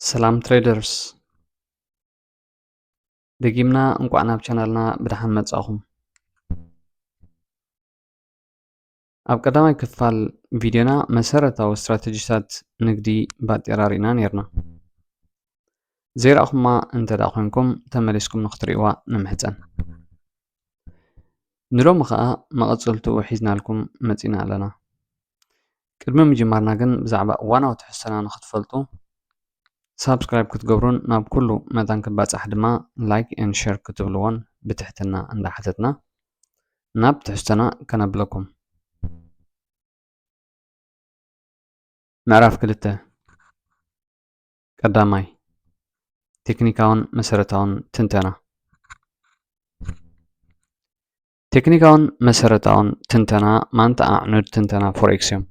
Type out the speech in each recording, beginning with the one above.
ሰላም ትሬደርስ፣ ደጊምና እንቋዕ ናብ ቻናልና ብደሓን መጻኹም። ኣብ ቀዳማይ ክፋል ቪድዮና መሰረታዊ ስትራተጂታት ንግዲ ባጤራ ርኢና ነይርና። ዘይረኣኹማ እንተ ደኣ ኮይንኩም ተመሊስኩም ንክትርእይዋ ንምሕጸን። ንሎሚ ኸኣ መቐጸልትኡ ሒዝናልኩም መጺና ኣለና። ቅድሚ ምጅማርና ግን ብዛዕባ እዋናዊ ትሕዝቶና ንኽትፈልጡ ሳብስክራይብ ክትገብሩን ናብ ኩሉ መታን ክባጻሕ ድማ ላይክ ኤንድ ሸር ክትብልዎን ብትሕትና እንዳሓተትና ናብ ትሕዝቶና ከነብለኩም። ምዕራፍ ክልተ። ቀዳማይ፣ ቴክኒካውን መሰረታውን ትንተና። ቴክኒካውን መሰረታውን ትንተና ማንታ ኣዕኑድ ትንተና ፎሬክስ እዮም።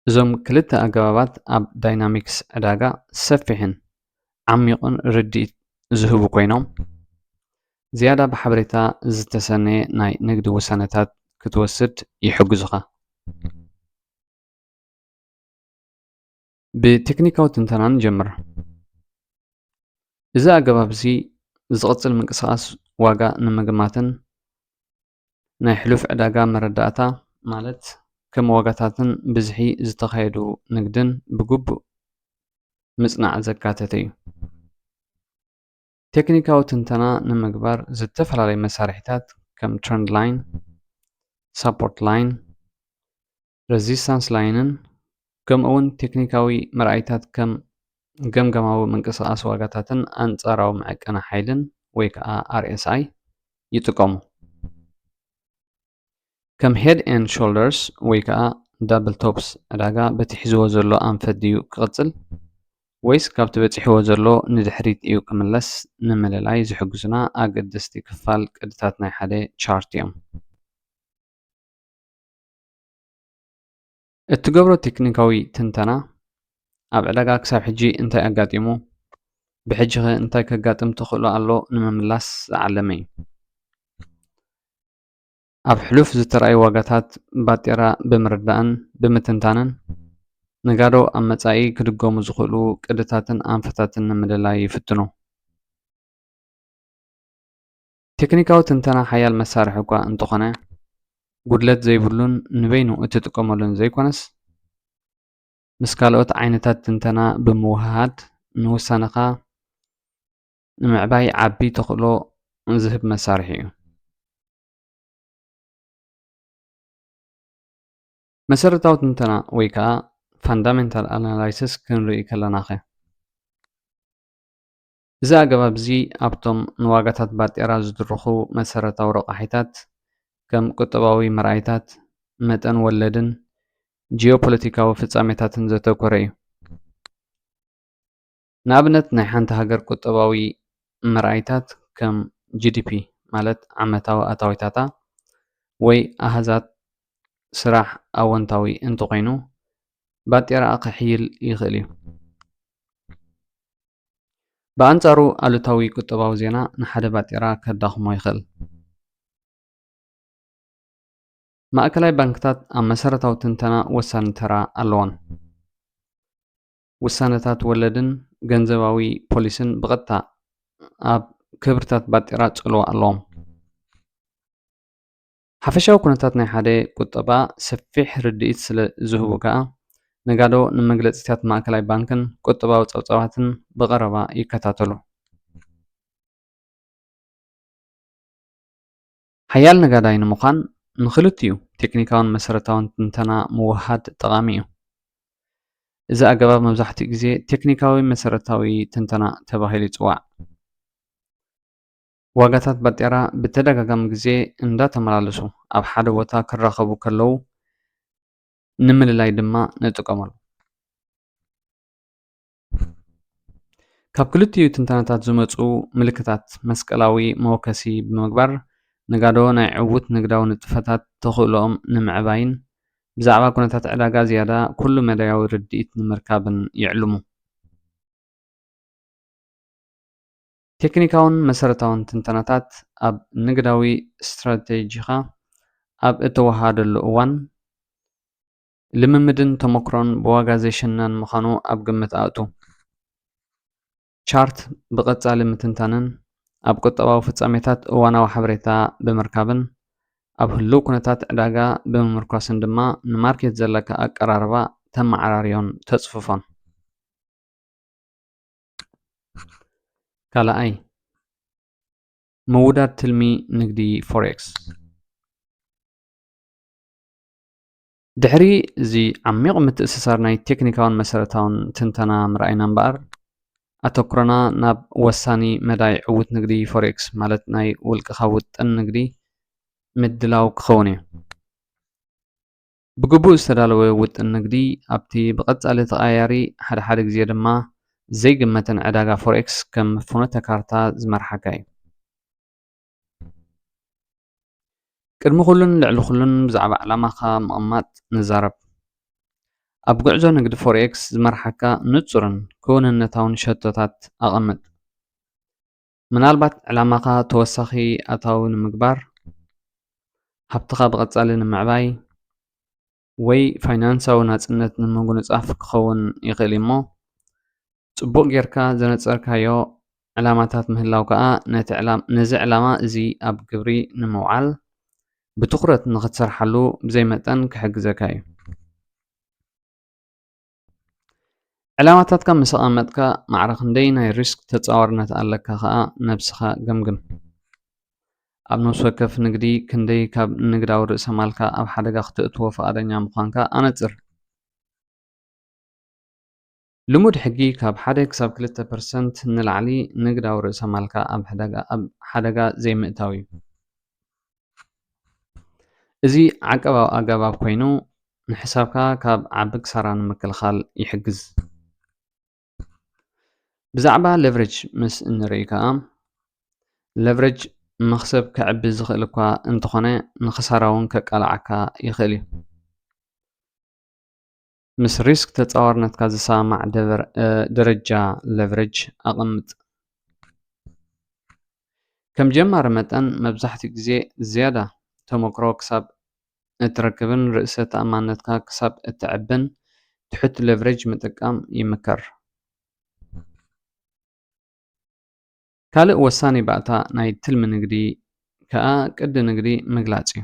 እዞም ክልተ ኣገባባት ኣብ ዳይናሚክስ ዕዳጋ ሰፊሕን ዓሚቑን ርድኢት ዝህቡ ኮይኖም፣ ዝያዳ ብሓበሬታ ዝተሰነየ ናይ ንግዲ ውሳነታት ክትወስድ ይሕግዙኻ። ብቴክኒካዊ ትንተና ንጀምር። እዚ ኣገባብ እዚ ዝቕጽል ምንቅስቓስ ዋጋ ንምግማትን ናይ ሕሉፍ ዕዳጋ መረዳእታ፣ ማለት ከም ዋጋታትን ብዝሒ ዝተኻየዱ ንግድን ብግቡእ ምጽናዕ ዘካተተ እዩ። ቴክኒካዊ ትንተና ንምግባር ዝተፈላለዩ መሳርሒታት ከም ትረንድ ላይን፣ ሳፖርት ላይን፣ ረዚስታንስ ላይንን ከምኡ እውን ቴክኒካዊ መርኣይታት ከም ገምጋማዊ ምንቅስቓስ ዋጋታትን ኣንጻራዊ መዐቀኒ ሓይልን ወይ ከዓ ኣር ኤስ ኣይ ይጥቀሙ። ከም ሄድ ኤንድ ሾልደርስ ወይ ከዓ ዳብል ቶፕስ ዕዳጋ በቲ ሒዝዎ ዘሎ ኣንፈት ድዩ ክቕጽል ወይስ ካብቲ በጺሕዎ ዘሎ ንድሕሪት እዩ ክምለስ ንምልላይ ዝሕግዙና ኣገደስቲ ክፋል ቅድታት ናይ ሓደ ቻርት እዮም። እትገብሮ ቴክኒካዊ ትንተና ኣብ ዕዳጋ ክሳብ ሕጂ እንታይ ኣጋጢሙ፣ ብሕጂ ኸ እንታይ ከጋጥም ተኽእሎ ኣሎ ንምምላስ ዝዓለመ እዩ። ኣብ ሕሉፍ ዝተራእዩ ዋጋታት ባጤራ ብምርዳእን ብምትንታንን፣ ነጋዶ ኣብ መጻኢ ክድገሙ ዝኽእሉ ቅድታትን ኣንፈታትን ንምልላይ ይፍትኑ። ቴክኒካዊ ትንተና ሓያል መሳርሒ እኳ እንተኾነ፣ ጉድለት ዘይብሉን ንበይኑ እትጥቀመሉን ዘይኮነስ፣ ምስ ካልኦት ዓይነታት ትንተና ብምውህሃድ ንውሳነኻ ንምዕባይ ዓቢ ተኽእሎ ዝህብ መሳርሒ እዩ። መሰረታዊ ትንተና ወይ ከዓ ፋንዳሜንታል ኣናላይሲስ ክንርኢ ከለና ኸ? እዚ ኣገባብ እዚ ኣብቶም ንዋጋታት ባጤራ ዝድርኹ መሰረታዊ ረቋሒታት ከም ቁጠባዊ መርኣይታት፣ መጠን ወለድን ጂኦፖለቲካዊ ፍጻሜታትን ዘተኮረ እዩ። ንኣብነት ናይ ሓንቲ ሃገር ቁጠባዊ መርኣይታት ከም ጂ ዲ ፒ ማለት ዓመታዊ ኣታዊታታ ወይ ኣሃዛት ስራሕ ኣወንታዊ እንተኾይኑ ባጤራኣ ክሕይል ይኽእል እዩ። ብኣንጻሩ ኣሉታዊ ቁጠባዊ ዜና ንሓደ ባጤራ ከዳኽሞ ይኽእል። ማእከላይ ባንክታት ኣብ መሰረታዊ ትንተና ወሳኒ ተራ ኣለወን። ውሳነታት ወለድን ገንዘባዊ ፖሊስን ብቐጥታ ኣብ ክብርታት ባጤራ ጽልዋ ኣለዎም። ሓፈሻዊ ኩነታት ናይ ሓደ ቁጠባ ሰፊሕ ርድኢት ስለ ዝህቡ ከኣ ነጋዶ ንመግለጺታት ማእከላይ ባንክን ቁጠባዊ ጸብጻባትን ብቐረባ ይከታተሉ። ሓያል ነጋዳይ ንምዃን ንኽልቲኡ ቴክኒካውን መሰረታውን ትንተና ምውህሃድ ጠቓሚ እዩ። እዚ ኣገባብ መብዛሕትኡ ግዜ ቴክኒካዊ መሰረታዊ ትንተና ተባሂሉ ይጽዋዕ። ዋጋታት ባጤራ ብተደጋጋሚ ግዜ እንዳተመላለሱ ኣብ ሓደ ቦታ ክራኸቡ ከለዉ ንምልላይ ድማ ንጥቀመሉ። ካብ ክልቲኡ ትንተናታት ዝመጹ ምልክታት መስቀላዊ መወከሲ ብምግባር፣ ነጋዶ ናይ ዕዉት ንግዳዊ ንጥፈታት ተኽእሎኦም ንምዕባይን ብዛዕባ ኩነታት ዕዳጋ ዝያዳ ኩሉ መዳያዊ ርድኢት ንምርካብን ይዕልሙ። ቴክኒካውን መሰረታውን ትንተናታት ኣብ ንግዳዊ ስትራቴጂኻ ኣብ እተወሃሃደሉ እዋን፣ ልምምድን ተመክሮን ብዋጋ ዘይሽነን ምዃኑ ኣብ ግምት ኣእቱ። ቻርት ብቐጻሊ ምትንታንን ኣብ ቁጠባዊ ፍጻሜታት እዋናዊ ሓበሬታ ብምርካብን ኣብ ህሉው ኩነታት ዕዳጋ ብምምርኳስን ድማ ንማርኬት ዘለካ ኣቀራርባ ተመዓራርዮን ተጽፍፎን። ካልኣይ፣ ምውዳድ ትልሚ ንግዲ ፎሬክስ። ድሕሪ እዚ ዓሚቕ ምትእስሳር ናይ ቴክኒካውን መሰረታውን ትንተና ምርኣይና እምበኣር፣ ኣተኩሮና ናብ ወሳኒ መዳይ ዕዉት ንግዲ ፎሬክስ፣ ማለት ናይ ውልቅኻ ውጥን ንግዲ ምድላው ክኸውን እዩ። ብግቡእ ዝተዳለወ ውጥን ንግዲ ኣብቲ ብቐጻሊ ተቐያያሪ፣ ሓደ ሓደ ግዜ ድማ ዘይግመትን ዕዳጋ ፎሬክስ ከም ፍኖተ ካርታ ዝመርሓካ እዩ። ቅድሚ ኩሉን ልዕሊ ኩሉን ብዛዕባ ዕላማኻ ምቕማጥ ንዛረብ። ኣብ ጉዕዞ ንግዲ ፎሬክስ ዝመርሓካ ንጹርን ክውንነታውን ሸቶታት ኣቐምጥ። ምናልባት ዕላማኻ ተወሳኺ ኣታዊ ንምግባር፣ ሃብትኻ ብቐጻሊ ንምዕባይ፣ ወይ ፋይናንሳዊ ናጽነት ንምጉንጻፍ ክኸውን ይኽእል እዩ እሞ፣ ጽቡቕ ጌርካ ዘነጸርካዮ ዕላማታት ምህላው ከኣ ነቲ ዕላም-፣ ነዚ ዕላማ እዚ ኣብ ግብሪ ንምውዓል ብትኹረት ንኽትሰርሓሉ ብዘይ መጠን ክሕግዘካ እዩ። ዕላማታትካ ምስ ኣቐመጥካ፣ ማዕረ ክንደይ ናይ ሪስክ ተጻዋርነት ኣለካ ከኣ ነብስኻ ገምግም። ኣብ ነፍሲ ወከፍ ንግዲ ክንደይ ካብ ንግዳዊ ርእሰ ማልካ ኣብ ሓደጋ ክተእትዎ ፍቓደኛ ምዃንካ ኣነጽር። ልሙድ ሕጊ ካብ ሓደ ክሳብ ክልተ ፐርሰንት ንላዕሊ ንግዳዊ ርእሰ ማልካ ኣብ ሓደጋ፣ ኣብ ሓደጋ ዘይምእታው እዩ። እዚ ዓቀባዊ ኣገባብ ኮይኑ፣ ንሕሳብካ ካብ ዓቢ ክሳራ ንምክልኻል ይሕግዝ። ብዛዕባ ሌቨሬጅ ምስ እንርኢ ከኣ፣ ሌቨሬጅ መኽሰብ ከዕቢ ዝኽእል እኳ እንተኾነ፣ ንኽሳራ እውን ከቃልዓካ ይኽእል እዩ። ምስ ሪስክ ተጻዋርነትካ ዝሰማማዕ ደበር-፣ እ፣ ደረጃ ሌቨሬጅ ኣቐምጥ። ከም ጀማሪ መጠን፣ መብዛሕትኡ ግዜ ዝያዳ ተመክሮ ክሳብ እትረክብን ርእሰ ተኣማንነትካ ክሳብ እተዕብን፣ ትሑት ሌቨሬጅ ምጥቃም ይምከር። ካልእ ወሳኒ ባእታ ናይ ትልሚ ንግዲ ከኣ ቅዲ ንግዲ ምግላጽ እዩ።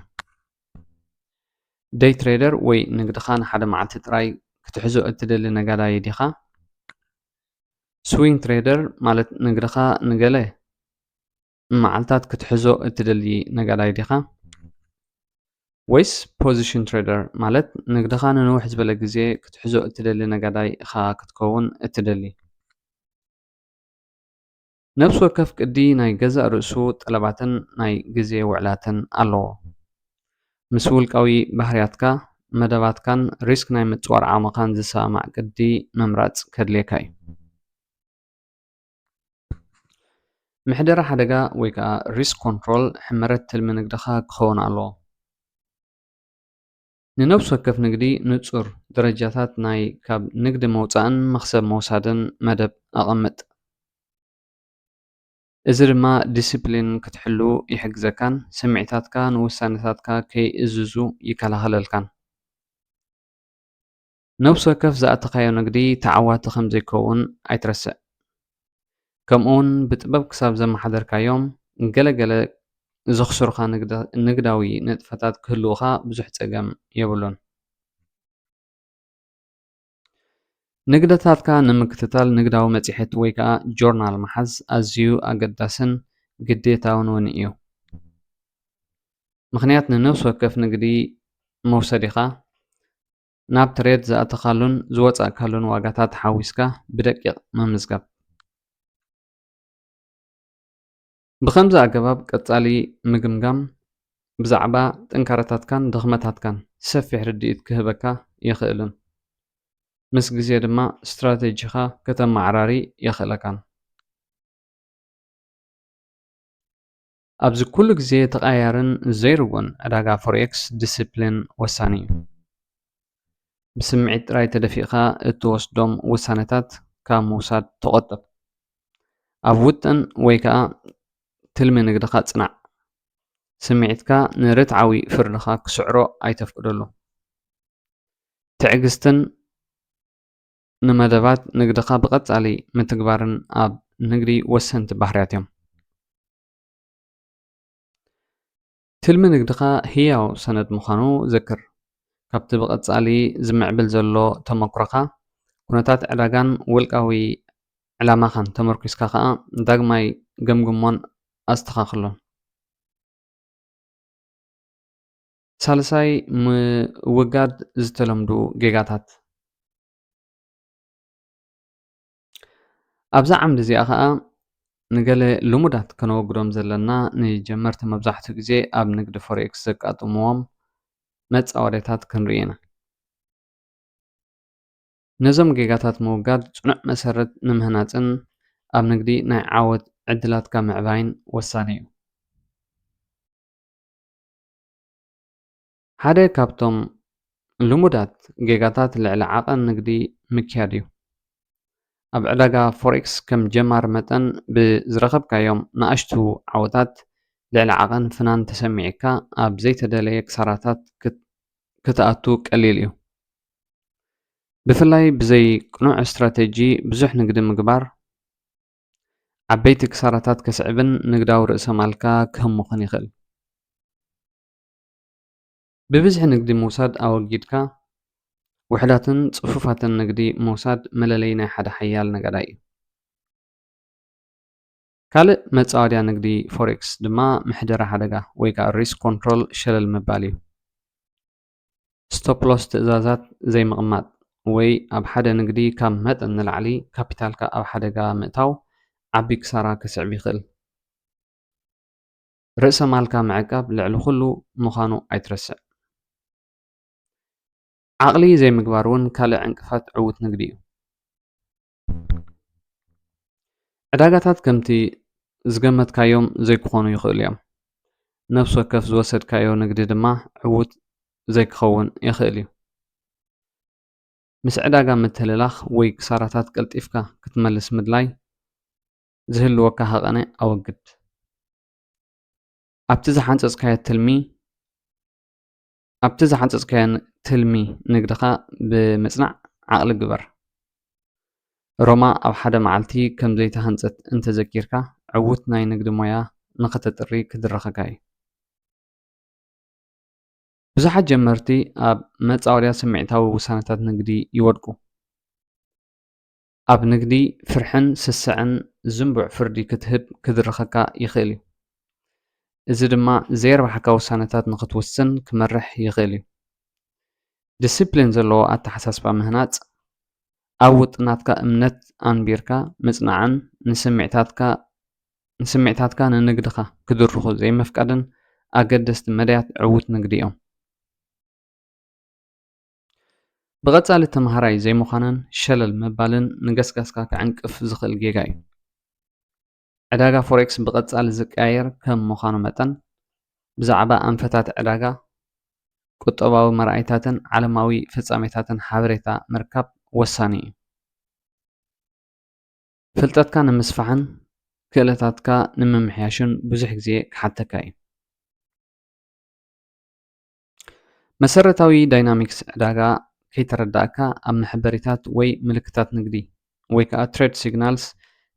ደይ ትሬደር ወይ ንግድኻ ንሓደ መዓልቲ ጥራይ ክትሕዞ እትደሊ ነጋዳይ ዲኻ? ስዊንግ ትሬደር ማለት ንግድኻ ንገለ መዓልታት ክትሕዞ እትደሊ ነጋዳይ ዲኻ? ወይስ ፖዚሽን ትሬደር ማለት ንግድኻ ንንውሕ ዝበለ ግዜ ክትሕዞ እትደሊ ነጋዳይ ኢኻ ክትከውን እትደሊ? ነፍሲ ወከፍ ቅዲ ናይ ገዛእ ርእሱ ጠለባትን ናይ ግዜ ውዕላትን ኣለዎ። ምስ ውልቃዊ ባህርያትካ፣ መደባትካን ሪስክ ናይ ምጽዋር ዓቕምኻን ዝሰማማዕ ቅዲ ምምራጽ ከድልየካ እዩ። ምሕደራ ሓደጋ ወይ ከኣ ሪስክ ኮንትሮል ሕመረት ትልሚ ንግድኻ ክኸውን ኣለዎ። ንነፍሲ ወከፍ ንግዲ ንጹር ደረጃታት ናይ ካብ ንግዲ ምውጻእን መኽሰብ ምውሳድን መደብ ኣቐምጥ። እዚ ድማ ዲሲፕሊን ክትሕሉ ይሕግዘካን ስምዒታትካ ንውሳነታትካ ከይእዝዙ ይከላኸለልካን። ነፍሲ ወከፍ ዝኣተኻዮ ንግዲ ተዓዋቲ ከም ዘይከውን ኣይትረስዕ። ከምኡውን ብጥበብ ክሳብ ዘመሓደርካዮም፣ ገለ ገለ ዘኽስሩኻ ንግዳ-፣ ንግዳዊ ንጥፈታት ክህልዉኻ ብዙሕ ጸገም የብሉን። ንግደታትካ ንምክትታል ንግዳዊ መጽሔት ወይ ከኣ ጆርናል ምሓዝ ኣዝዩ ኣገዳስን ግዴታውን እውን እዩ። ምኽንያት ንነፍሲ ወከፍ ንግዲ መውሰዲኻ ናብ ትሬድ ዝኣተኻሉን ዝወጻእካሉን ዋጋታት ሓዊስካ ብደቂቕ ምምዝጋብ። ብኸምዚ ኣገባብ ቀጻሊ ምግምጋም ብዛዕባ ጥንካረታትካን ድኽመታትካን ሰፊሕ ርድኢት ክህበካ ይኽእልን ምስ ግዜ ድማ ስትራተጂኻ ከተመዓራሪ የኽእለካን። ኣብዚ ኩሉ ግዜ ተቐያያርን ዘይርጉእን ዕዳጋ ፎሬክስ ዲሲፕሊን ወሳኒ እዩ። ብስምዒት ጥራይ ተደፊእካ እትወስዶም ውሳነታት ካብ ምውሳድ ተቖጠብ። ኣብ ውጥን ወይ ከኣ ትልሚ ንግድኻ ጽናዕ። ስምዒትካ ንርትዓዊ ፍርድኻ ክስዕሮ ኣይተፍቅደሉ። ትዕግስትን ንመደባት ንግድኻ ብቐጻሊ ምትግባርን ኣብ ንግዲ ወሰንቲ ባህርያት እዮም። ትልሚ ንግድኻ ህያው ሰነድ ምዃኑ ዘክር። ካብቲ ብቐጻሊ ዝምዕብል ዘሎ ተመክሮኻ፣ ኩነታት ዕዳጋን ውልቃዊ ዕላማኻን ተመርኲስካ ኸኣ ዳግማይ ገምግሞን ኣስተኻኽሎን። ሳልሳይ፣ ምውጋድ ዝተለምዱ ጌጋታት። ኣብዛ ዓምዲ እዚኣ ኸኣ ንገለ ልሙዳት ከነወግዶም ዘለና ንጀመርቲ መብዛሕትኡ ግዜ ኣብ ንግዲ ፎሬክስ ዘጋጥምዎም መጻወድያታት ክንርኢ ኢና። ነዞም ጌጋታት ምውጋድ ጽኑዕ መሰረት ንምህናጽን ኣብ ንግዲ ናይ ዓወት ዕድላትካ ምዕባይን ወሳኒ እዩ። ሓደ ካብቶም ልሙዳት ጌጋታት ልዕሊ ዓቐን ንግዲ ምክያድ እዩ። ኣብ ዕዳጋ ፎሬክስ ከም ጀማሪ መጠን ብዝረኸብካዮም ንኣሽቱ ዓወታት ልዕሊ ዓቐን ፍናን ተሰሚዕካ ኣብ ዘይተደለየ ክሳራታት ክት-፣ ክትኣቱ ቀሊል እዩ። ብፍላይ ብዘይ ቅኑዕ ስትራተጂ ብዙሕ ንግዲ ምግባር ዓበይቲ ክሳራታት ከስዕብን ንግዳዊ ርእሰ ማልካ ክህምኽን ይኽእል። ብብዝሒ ንግዲ ምውሳድ ኣወጊድካ ውሑዳትን ጽፉፋትን ንግዲ ምውሳድ መለለዪ ናይ ሓደ ሓያል ነጋዳይ እዩ። ካልእ መጻወድያ ንግዲ ፎሬክስ ድማ ምሕደራ ሓደጋ ወይ ከዓ ሪስክ ኮንትሮል ሸለል ምባል እዩ። ስቶፕ ሎስ ትእዛዛት ዘይምቕማጥ ወይ ኣብ ሓደ ንግዲ ካብ መጠን ንላዕሊ ካፒታልካ ኣብ ሓደጋ ምእታው ዓቢ ክሳራ ከስዕብ ይኽእል። ርእሰ ማልካ ምዕቃብ ልዕሊ ኩሉ ምዃኑ ኣይትረስዕ። ዓቕሊ ዘይምግባር እውን ካልእ ዕንቅፋት ዕዉት ንግዲ እዩ። ዕዳጋታት ከምቲ ዝገመትካዮም ዘይክኾኑ ይኽእሉ እዮም። ነፍሲ ወከፍ ዝወሰድካዮ ንግዲ ድማ ዕዉት ዘይክኸውን ይኽእል እዩ። ምስ ዕዳጋ ምትህልላኽ ወይ ክሳራታት ቀልጢፍካ ክትመልስ ምድላይ ዝህልወካ ሃቐነ ኣወግድ። ኣብቲ ዝሓንጸጽካዮ ትልሚ፣ ኣብቲ ዝሓንጸጽካዮ ን-፣ ትልሚ ንግድኻ ብምጽናዕ ዓቕሊ ግበር። ሮማ ኣብ ሓደ መዓልቲ ከም ዘይተሃንጸት እንተዘኪርካ፣ ዕዉት ናይ ንግዲ ሞያ ንኸተጥሪ ክድርኸካ እዩ። ብዙሓት ጀመርቲ ኣብ መጻወድያ ስምዒታዊ ውሳነታት ንግዲ ይወድቁ። ኣብ ንግዲ ፍርሕን ስስዕን ዝንቡዕ ፍርዲ ክትህብ ክድርኸካ ይኽእል እዩ። እዚ ድማ ዘይረባሕካ ውሳነታት ንኽትውስን ክመርሕ ይኽእል እዩ። ዲሲፕሊን ዘለዎ ኣተሓሳስባ ምህናጽ፣ ኣብ ውጥናትካ እምነት ኣንቢርካ ምጽናዕን ንስምዒታትካ፣ ንስምዒታትካ ንንግድኻ ክድርኹ ዘይምፍቃድን ኣገደስቲ መዳያት ዕዉት ንግዲ እዮም። ብቐጻሊ ተምሃራይ ዘይምዃንን ሸለል ምባልን ንገስጋስካ ክዕንቅፍ ዝኽእል ጌጋ እዩ። ዕዳጋ ፎሬክስ ብቐጻሊ ዝቀያየር ከም ምዃኑ መጠን፣ ብዛዕባ ኣንፈታት ዕዳጋ፣ ቁጠባዊ መርኣይታትን ዓለማዊ ፍጻሜታትን ሓበሬታ ምርካብ ወሳኒ እዩ። ፍልጠትካ ንምስፋሕን ክእለታትካ ንምምሕያሽን ብዙሕ ግዜ ክሓተካ እዩ። መሰረታዊ ዳይናሚክስ ዕዳጋ ከይተረዳእካ ኣብ መሐበሪታት ወይ ምልክታት ንግዲ ወይ ከዓ ትሬድ ሲግናልስ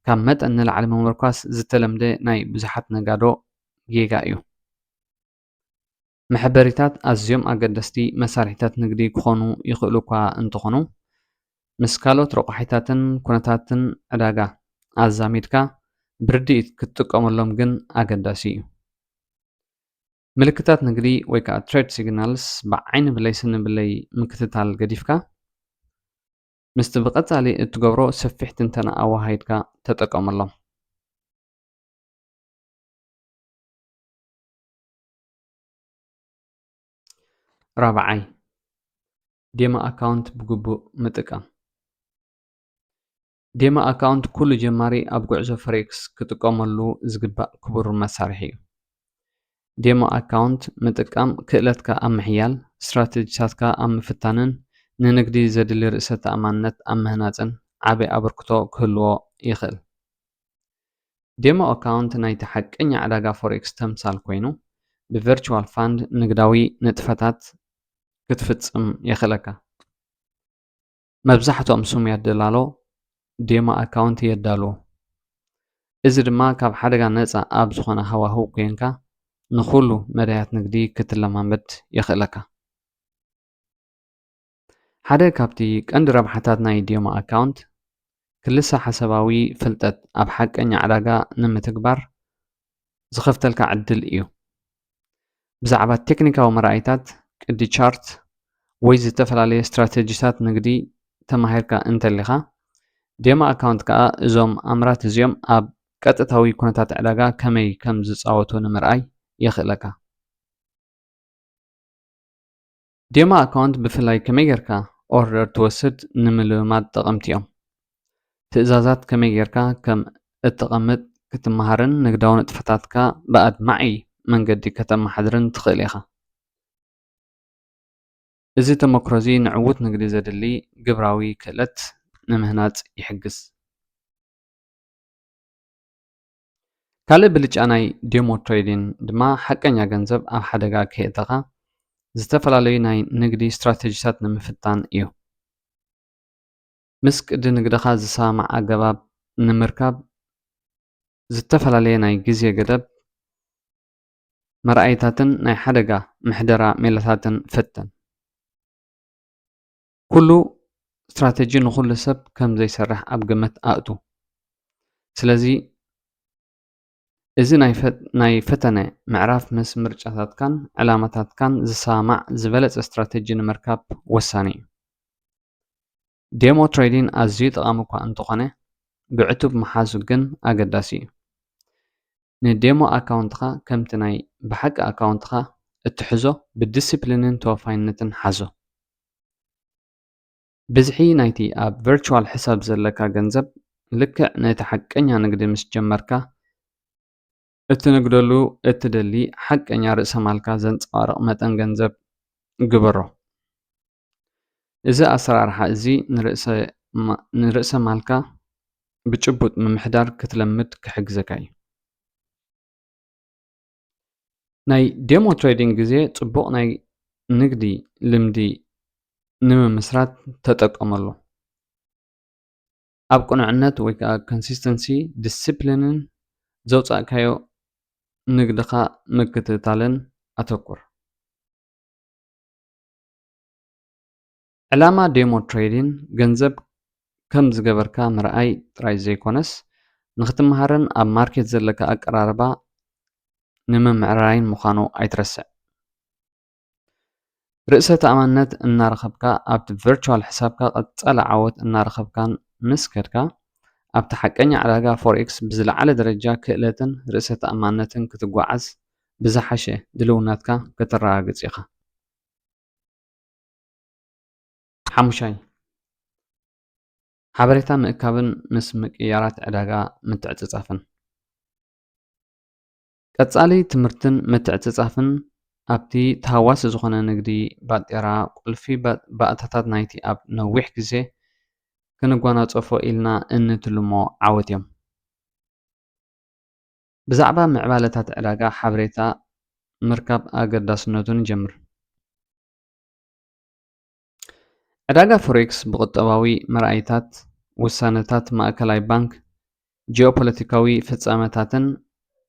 ካብ መጠን ንላዕሊ ምምርኳስ ዝተለምደ ናይ ብዙሓት ነጋዶ ጌጋ እዩ። መሐበሪታት ኣዝዮም ኣገደስቲ መሳርሒታት ንግዲ ክኾኑ ይኽእሉ እኳ እንተኾኑ፣ ምስ ካልኦት ረቋሒታትን ኩነታትን ዕዳጋ ኣዛሚድካ ብርድኢት ክትጥቀመሎም ግን ኣገዳሲ እዩ። ምልክታት ንግዲ ወይ ከዓ ትሬድ ሲግናልስ ብዓይኒ ብለይ ስኒ ብለይ ምክትታል ገዲፍካ፣ ምስቲ ብቐጻሊ እትገብሮ ሰፊሕ ትንተና ኣወሃሂድካ ተጠቀመሎም። ራብዓይ፣ ዴሞ ኣካውንት ብግቡእ ምጥቃም። ዴሞ ኣካውንት ኩሉ ጀማሪ ኣብ ጉዕዞ ፎሬክስ ክጥቀመሉ ዝግባእ ክቡር መሳርሒ እዩ። ዴሞ ኣካውንት ምጥቃም ክእለትካ ኣብ ምሕያል፣ ስትራተጂታትካ ኣብ ምፍታንን ንንግዲ ዘድሊ ርእሰ ተኣማንነት ኣብ ምህናጽን ዓቢ ኣበርክቶ ክህልዎ ይኽእል። ዴሞ ኣካውንት ናይቲ ሓቀኛ ዕዳጋ ፎሬክስ ተምሳል ኮይኑ፣ ብቨርቹዋል ፋንድ ንግዳዊ ንጥፈታት ክትፍጽም የኽእለካ። መብዛሕትኦም ስሙያት ደላሎ ዴሞ ኣካውንት የዳልዉ። እዚ ድማ ካብ ሓደጋ ነፃ ኣብ ዝኾነ ሃዋህው ኮይንካ ንኹሉ መዳያት ንግዲ ክትለማመድ የኽእለካ። ሓደ ካብቲ ቀንዲ ረብሓታት ናይ ዴሞ ኣካውንት፣ ክልሰ ሓሳባዊ ፍልጠት ኣብ ሓቀኛ ዕዳጋ ንምትግባር ዝኸፍተልካ ዕድል እዩ። ብዛዕባ ቴክኒካዊ መርኣይታት፣ ቅዲ ቻርት፣ ወይ ዝተፈላለየ ስትራተጂታት ንግዲ ተማሂርካ እንተሊኻ፣ ዴሞ ኣካውንት ከኣ እዞም ኣምራት እዚኦም ኣብ ቀጥታዊ ኩነታት ዕዳጋ ከመይ ከም ዝጻወቱ ንምርኣይ የኽእለካ። ዴሞ ኣካውንት ብፍላይ ከመይ ጌርካ ኦርደር ትወስድ ንምልምማድ ጠቐምቲ እዮም። ትእዛዛት ከመይ ጌርካ ከም እተቐምጥ ክትመሃርን ንግዳዊ ንጥፈታትካ ብኣድማዒ መንገዲ ከተመሓድርን ትኽእል ኢኻ። እዚ ተመክሮ እዚ ንዕዉት ንግዲ ዘድሊ ግብራዊ ክእለት ንምህናጽ ይሕግዝ። ካልእ ብልጫ ናይ ዴሞ ትሬዲን ድማ ሓቀኛ ገንዘብ ኣብ ሓደጋ ከየእተኻ ዝተፈላለዩ ናይ ንግዲ ስትራተጂታት ንምፍታን እዩ። ምስ ቅዲ ንግድኻ ዝሰማማዕ ኣገባብ ንምርካብ ዝተፈላለየ ናይ ግዜ ገደብ፣ መርኣይታትን ናይ ሓደጋ ምሕደራ ሜላታትን ፈትን። ኩሉ ስትራተጂ ንኹሉ ሰብ ከም ዘይሰርሕ ኣብ ግምት ኣእቱ። ስለዚ እዚ ናይ ፈ-፣ ናይ ፈተነ ምዕራፍ ምስ ምርጫታትካን ዕላማታትካን ዝሰማማዕ ዝበለጸ ስትራተጂ ንምርካብ ወሳኒ እዩ። ዴሞ ትሬዲን ኣዝዩ ጠቓሚ እኳ እንተኾነ፣ ብዕቱብ ምሓዙ ግን ኣገዳሲ እዩ። ንዴሞ ኣካውንትኻ ከምቲ ናይ ብሓቂ ኣካውንትኻ እትሕዞ ብዲሲፕሊንን ተወፋይነትን ሓዞ። ብዝሒ ናይቲ ኣብ ቨርቹዋል ሕሳብ ዘለካ ገንዘብ ልክዕ ነቲ ሓቀኛ ንግዲ ምስ ጀመርካ እትንግደሉ እትደሊ ሓቀኛ ርእሰ ማልካ ዘንጸባርቕ መጠን ገንዘብ ግበሮ። እዚ ኣሰራርሓ እዚ ንርእሰ ማ-፣ ንርእሰ ማልካ ብጭቡጥ ምምሕዳር ክትለምድ ክሕግዘካ እዩ። ናይ ዴሞ ትሬዲንግ ግዜ ጽቡቕ ናይ ንግዲ ልምዲ ንምምስራት ተጠቀመሉ። ኣብ ቅኑዕነት ወይ ከኣ ኮንሲስተንሲ፣ ዲስፕሊንን ዘውጻእካዮ ንግድኻ ምክትታልን ኣተኩር። ዕላማ ዴሞ ትሬዲን ገንዘብ ከም ዝገበርካ ምርኣይ ጥራይ ዘይኮነስ፣ ንኽትመሃርን ኣብ ማርኬት ዘለካ ኣቀራርባ ንምምዕራይን ምዃኑ ኣይትረስዕ። ርእሰ ተኣማንነት እናረኸብካ ኣብቲ ቨርቹዋል ሕሳብካ ቀጻሊ ዓወት እናረኸብካን ምስ ከድካ፣ ኣብቲ ሓቀኛ ዕዳጋ ፎሬክስ ብዝለዓለ ደረጃ ክእለትን ርእሰ ተኣማንነትን ክትጓዓዝ ብዝሓሸ ድልውነትካ ከተረጋግጽ ኢኻ። ሓሙሻይ፣ ሓበሬታ ምእካብን ምስ ምቅያራት ዕዳጋ ምትዕጽጻፍን። ቀጻሊ ትምህርትን ምትዕጽጻፍን ኣብቲ ተሃዋሲ ዝኾነ ንግዲ ባጤራ ቁልፊ ባ-፣ ባእታታት ናይቲ ኣብ ነዊሕ ግዜ ክንጓናጸፎ ኢልና እንትልሞ ዓወት እዮም። ብዛዕባ ምዕባለታት ዕዳጋ ሓበሬታ ምርካብ ኣገዳስነቱ ንጀምር። ዕዳጋ ፎሬክስ ብቁጠባዊ መርኣይታት፣ ውሳነታት ማእከላይ ባንክ፣ ጂኦፖለቲካዊ ፍጻመታትን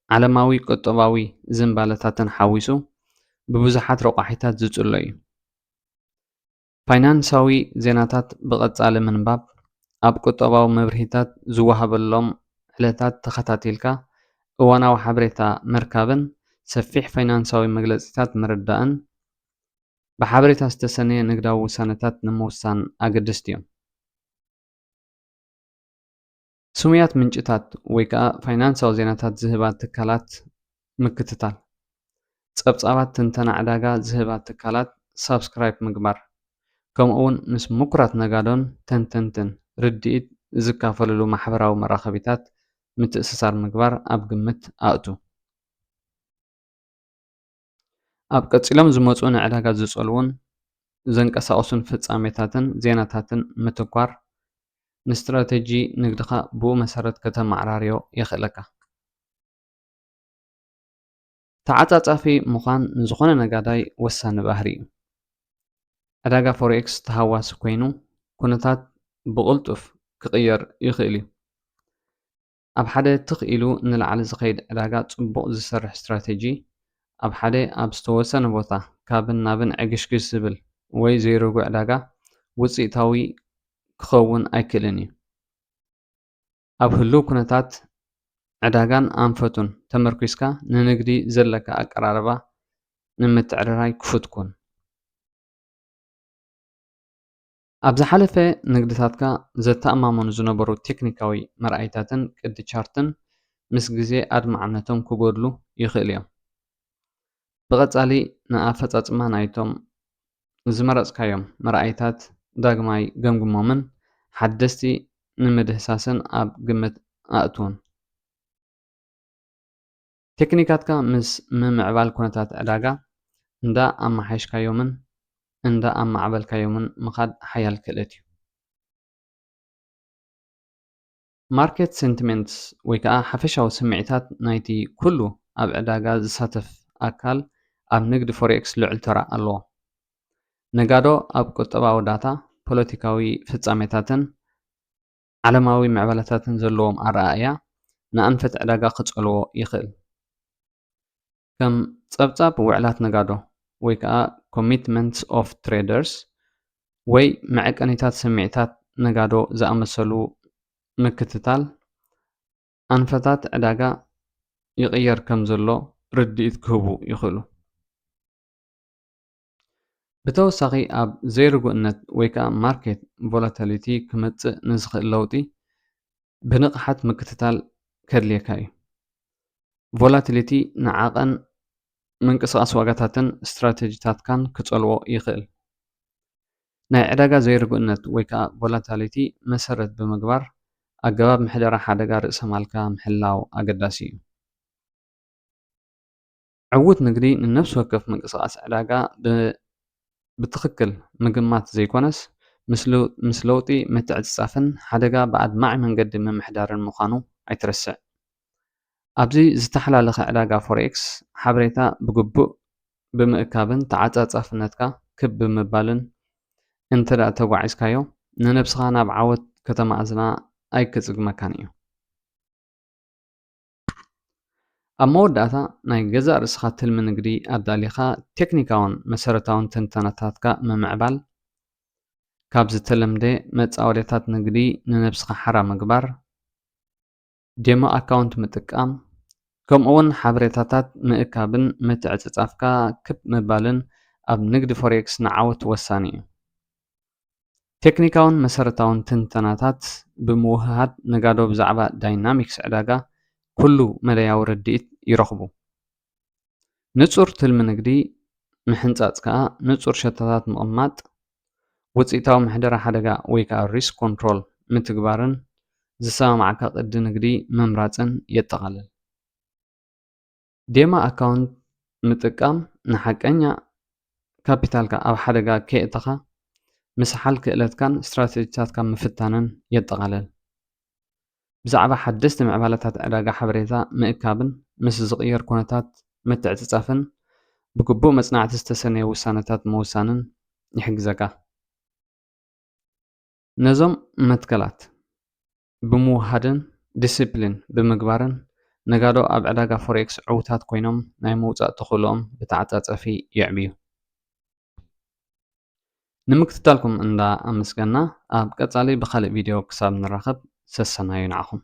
ዓለማዊ ቁጠባዊ ዝንባለታትን ሓዊሱ ብብዙሓት ረቋሒታት ዝጽሎ እዩ። ፋይናንሳዊ ዜናታት ብቐጻሊ ምንባብ፣ ኣብ ቁጠባዊ መብርሂታት ዝወሃበሎም ዕለታት ተኸታቲልካ እዋናዊ ሓበሬታ ምርካብን ሰፊሕ ፋይናንሳዊ መግለጺታት ምርዳእን ብሓበሬታ ዝተሰነየ ንግዳዊ ውሳነታት ንምውሳን ኣገደስቲ እዮም። ስሙያት ምንጭታት ወይ ከኣ ፋይናንሳዊ ዜናታት ዝህባ ትካላት ምክትታል። ጸብጻባት ትንተና ዕዳጋ ዝህባ ትካላት ሳብስክራይብ ምግባር፣ ከምኡ'ውን ምስ ምኩራት ነጋዶን ተንተንትን ርድኢት ዝካፈልሉ ማሕበራዊ መራኸቢታት ምትእስሳር ምግባር ኣብ ግምት ኣእቱ። ኣብ ቀጺሎም ዝመጹ ንዕዳጋ ዝጸልዉን ዘንቀሳቕሱን ፍጻሜታትን ዜናታትን ምትኳር፣ ንስትራተጂ ንግድኻ ብኡ መሰረት ከተመዓራርዮ የኽእለካ። ተዓጻጻፊ ምዃን ንዝኾነ ነጋዳይ ወሳኒ ባህሪ እዩ። ዕዳጋ ፎሬክስ ተሃዋሲ ኮይኑ፣ ኩነታት ብቕልጡፍ ክቕየር ይኽእል እዩ። ኣብ ሓደ ትኽ ኢሉ ንላዕሊ ዝኸይድ ዕዳጋ ጽቡቕ ዝሰርሕ ስትራተጂ፣ ኣብ ሓደ ኣብ ዝተወሰነ ቦታ ካብን ናብን ዕግሽግሽ ዝብል ወይ ዘይርጉእ ዕዳጋ ውጽኢታዊ ክኸውን ኣይክእልን እዩ። ኣብ ህሉው ኩነታት ዕዳጋን ኣንፈቱን ተመርኲስካ ንንግዲ ዘለካ ኣቀራርባ ንምትዕርራይ ክፉት ኩን። ኣብ ዝሓለፈ ንግድታትካ ዘተኣማምኑ ዝነበሩ ቴክኒካዊ መርኣይታትን ቅዲ ቻርትን ምስ ግዜ ኣድማዕነቶም ክጎድሉ ይኽእሉ እዮም። ብቐጻሊ ንኣፈጻጽማ ናይቶም ዝመረጽካዮም መርኣይታት ዳግማይ ገምግሞምን ሓደስቲ ንምድህሳስን ኣብ ግምት ኣእትውን። ቴክኒካትካ ምስ ምምዕባል ኩነታት ዕዳጋ እንዳ ኣመሓየሽካዮምን እንዳ ኣማዕበልካዮምን ምኻድ ሓያል ክእለት እዩ። ማርኬት ሴንቲሜንትስ ወይ ከዓ ሓፈሻዊ ስምዒታት ናይቲ ኩሉ ኣብ ዕዳጋ ዝሳተፍ ኣካል ኣብ ንግዲ ፎሬክስ ልዑል ተራ ኣለዎ። ነጋዶ ኣብ ቁጠባዊ ዳታ፣ ፖለቲካዊ ፍጻሜታትን ዓለማዊ ምዕባለታትን ዘለዎም ኣረኣእያ ንኣንፈት ዕዳጋ ክጸልዎ ይኽእል። ከም ጸብጻብ ውዕላት ነጋዶ ወይ ከዓ ኮሚትመንትስ ኦፍ ትሬደርስ ወይ መዐቀኒታት ስምዒታት ነጋዶ ዝኣመሰሉ ምክትታል ኣንፈታት ዕዳጋ ይቕየር ከም ዘሎ ርድኢት ክህቡ ይኽእሉ። ብተወሳኺ ኣብ ዘይርጉእነት ወይ ከዓ ማርኬት ቮላቲሊቲ ክመጽእ ንዝኽእል ለውጢ ብንቕሓት ምክትታል ከድልየካ እዩ። ቮላቲሊቲ ንዓቐን ምንቅስቓስ ዋጋታትን ስትራተጂታትካን ክጸልዎ ይኽእል። ናይ ዕዳጋ ዘይርጉእነት ወይ ከዓ ቮላቲሊቲ መሰረት ብምግባር ኣገባብ ምሕደራ ሓደጋ ርእሰ ማልካ ምሕላው ኣገዳሲ እዩ። ዕዉት ንግዲ ንነፍሲ ወከፍ ምንቅስቓስ ዕዳጋ ብ-፣ ብትኽክል ምግማት ዘይኮነስ፣ ምስ ለው-፣ ምስ ለውጢ ምትዕጽጻፍን ሓደጋ ብኣድማዒ መንገዲ ምምሕዳርን ምዃኑ ኣይትረስዕ። ኣብዚ ዝተሓላለኸ ዕዳጋ ፎሬክስ ሓበሬታ ብግቡእ ብምእካብን ተዓጻጻፍነትካ ክብ ብምባልን እንተ ደኣ ተጓዒዝካዮ፣ ንነብስኻ ናብ ዓወት ከተማእዝና ኣይክጽግመካን እዩ። ኣብ መወዳእታ፣ ናይ ገዛእ ርእስኻ ትልሚ ንግዲ ኣዳሊኻ፣ ቴክኒካውን መሰረታውን ትንተናታትካ ምምዕባል፣ ካብ ዝተለምደ መጻወድያታት ንግዲ ንነብስኻ ሓራ ምግባር፣ ዴሞ ኣካውንት ምጥቃም፣ ከምኡውን ሓበሬታታት ምእካብን ምትዕጽጻፍካ ክብ ምባልን ኣብ ንግዲ ፎሬክስ ንዓወት ወሳኒ እዩ። ቴክኒካውን መሰረታውን ትንተናታት ብምውህሃድ፣ ነጋዶ ብዛዕባ ዳይናሚክስ ዕዳጋ ኩሉ መዳያዊ ርድኢት ይረኽቡ። ንጹር ትልሚ ንግዲ ምሕንጻጽ ከኣ ንጹር ሸቶታት ምቕማጥ፣ ውጽኢታዊ ምሕደራ ሓደጋ ወይ ከኣ ሪስክ ኮንትሮል ምትግባርን ዝሰማማዓካ ቅዲ ንግዲ ምምራጽን የጠቓልል። ዴማ ኣካውንት ምጥቃም ንሓቀኛ ካፒታልካ ኣብ ሓደጋ ከየእተኻ ምስሓል ክእለትካን ስትራተጂታትካ ምፍታንን የጠቓልል። ብዛዕባ ሓደስቲ ምዕባለታት ዕዳጋ ሓበሬታ ምእካብን ምስ ዝቕየር ኩነታት ምትዕጽጻፍን ብግቡእ መጽናዕቲ ዝተሰነየ ውሳነታት ምውሳንን ይሕግዘካ። ነዞም መትከላት ብምውሃድን ዲሲፕሊን ብምግባርን፣ ነጋዶ ኣብ ዕዳጋ ፎሬክስ ዕዉታት ኮይኖም ናይ ምውጻእ ተኽእሎኦም ብተዓጻጸፊ የዕብዩ። ንምክትታልኩም እንዳ ኣመስገና፣ ኣብ ቀጻሊ ብኻልእ ቪድዮ ክሳብ ንራኸብ፣ ሰሰናዩ ንዓኹም።